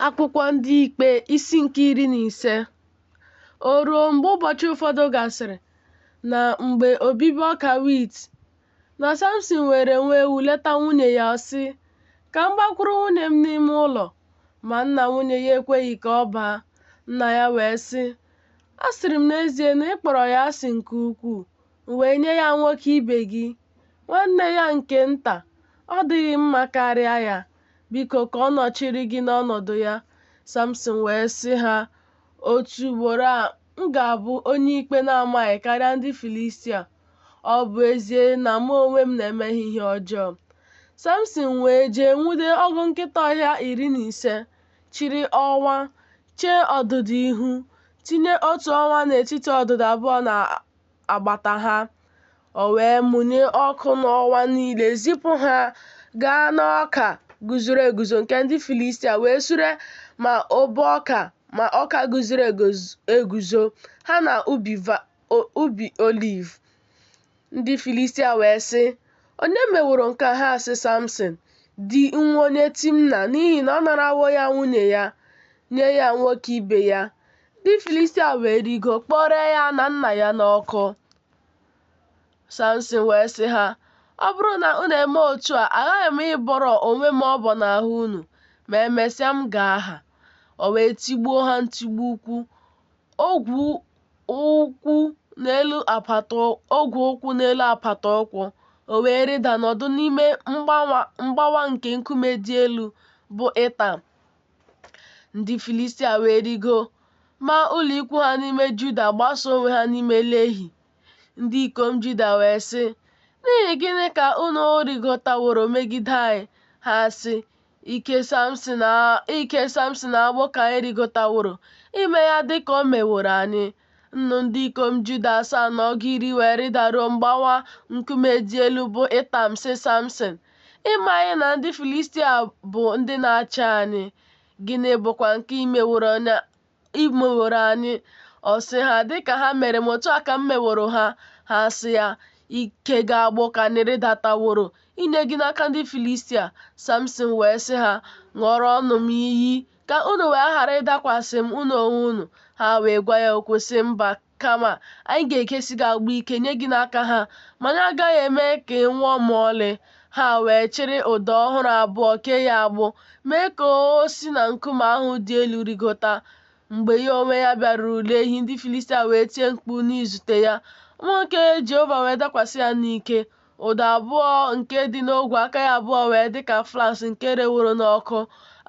Akwụkwọ Ndị Ikpe isi nke 15. O ruo mgbe ụbọchị ụfọdụ gasịrị, na mgbe obibi ọka wit, na Samsin weere nwa ewu leta nwunye ya, ọ sị, Ka m gbakwuru nwunye m n'ime ụlọ. Ma nna nwunye ya ekweghị ka ọ baa. Nna ya wee sị, Asịrị m n'ezie na ị kpọrọ ya asị nke ukwuu, m wee nye ya nwoke ibe gị, nwanne ya nke nta, ọ dịghị mma karịa ya? Biko, ka ọ nọchiri gị n'ọnọdụ ya. Samsin wee sị ha, Otu ugboro a, m ga-abụ onye ikpe na-amaghị karịa ndị Filistia, ọ bụ ezie na mụ onwe m na-emeghị ihe ọjọọ. Samsin wee jee nwụde ọgụ nkịta ọhịa 15, chịrị ọwa, chee ọdụdụ ihu, tinye otu ọwa n'etiti ọdụdụ abụọ na agbata ha. O wee mụnye ọkụ n'ọwa niile, zipụ ha gaa n'ọka guzoro eguzo nke ndị Filistia, wee sure ma obo ọka ma ọka guzoro eguzo, ha na ubi oliv. Ndị Filistia wee sị, Onye meworo nke a? Ha sị Samsin, di nwa onye Timna, n'ihi na ọ narawo ya nwunye ya, nye ya nwoke ibe ya. Ndị Filistia wee rigo kpọree ya na nna ya n'ọkụ. Samsin wee sị ha, Ọ bụrụ na unu emee otu a, aghaghị m ịbọrọ onwe m ọbọ n'ahụ unu, ma emesịa m ga-aha. O wee tigbuo ha ntigbu ukwu, ogwe ụkwụ n'elu apata ụkwụ. O wee rịda nọdụ n'ime mgbawa nke nkume dị elu bụ Itam. Ndị Filistia wee rigo maa ụlọikwu ha n'ime Juda, gbasaa onwe ha n'ime Lehi. Ndị ikom Juda wee sị, N'ihi gịnị ka unu rịgotaworo megide anyị? Ha sị, Ike Samsin agbụ ka anyị rịgotaworo, ime ya dị ka o meworo anyị. Nnu ndị ikom Juda 710 wee rịdaruo mgbawa nkume dị elu bụ Itam, sị Samsin, Ị maghị na ndị Filistia bụ ndị na-achị anyị? Gịnị bụkwa nke i meworo anyị? Ọ sị ha, Dị ka ha mere m, otu a ka m meworo ha. Ha sị ya, Ike gị agbụ ka anyị rịdataworo, inye gị n'aka ndị Filistia. Samsin wee sị ha, Ṅụọrọnụ m iyi, ka unu wee ghara ịdakwasị m unu onwe unu. Ha wee gwa ya okwu, sị, Mba, kama anyị ga-ekesi gị agbụ ike nye gị n'aka ha, ma anyị agaghị eme ka ị nwụọ ma ọlị. Ha wee chịrị ụdọ ọhụrụ abụọ kee ya agbụ, mee ka o si na nkume ahụ dị elu rịgota. Mgbe ya onwe ya bịaruru Lehi, ndị Filistia wee tie mkpu n'izute ya. Mmụọ nke Jehova wee dakwasị ya n'ike. Ụdọ abụọ nke dị n'ogwe aka ya abụọ wee dị ka flax nke reworo n'ọkụ,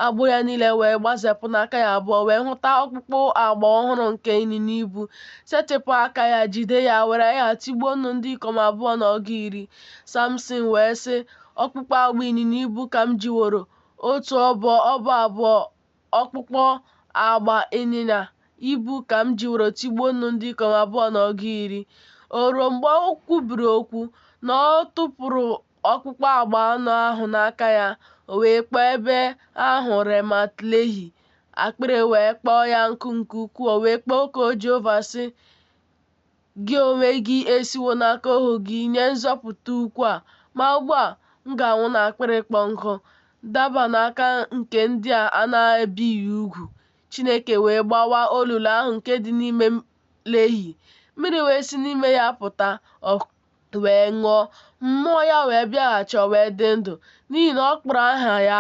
agbụ ya niile wee gbazepụ n'aka ya abụọ, wee hụta ọkpụkpụ agba ọhụrụ nke ịnyịnya ibu, setịpụ aka ya jide ya, were ya tigbuo nnu ndị ikom 10. Samsin wee sị, Ọkpụkpụ agba ịnyịnya ibu ka m jiworo otu ọbọ ọbọ abụọ ọkpụkpụ agba ịnyịnya ibu ka m jiworo tigbuo nnu ndị ikom 10. O ruo mgbe o kwubiri okwu, na ọ tụpụrụ ọkpụkpụ agba anụ ahụ n'aka ya, o wee kpọọ ebe ahụ Remat Lehi. Akpịrị wee kpọọ ya nkụ nke ukwuu, o wee kpọkuo Jehova, sị, Gị onwe gị esiwo n'aka ohu gị nye nzọpụta ukwu a, ma ugbu a m ga-anwụ n'akpịrị ịkpọ nkụ, daba n'aka nke ndị a a na-ebighị ugwu. Chineke wee gbawaa olulu ahụ nke dị n'ime Lehi, mmiri wee si n'ime ya pụta, o wee ṅụọ, mmụọ ya wee bịaghachi, o wee dị ndụ, n'ihi na ọ kpọrọ aha ya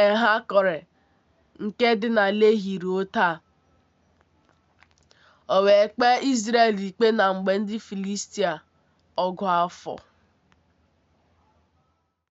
En-Hakore, nke dị na Lehi ruo taa. O wee kpee Izrel ikpe na mgbe ndị Filistia ọgụ afọ.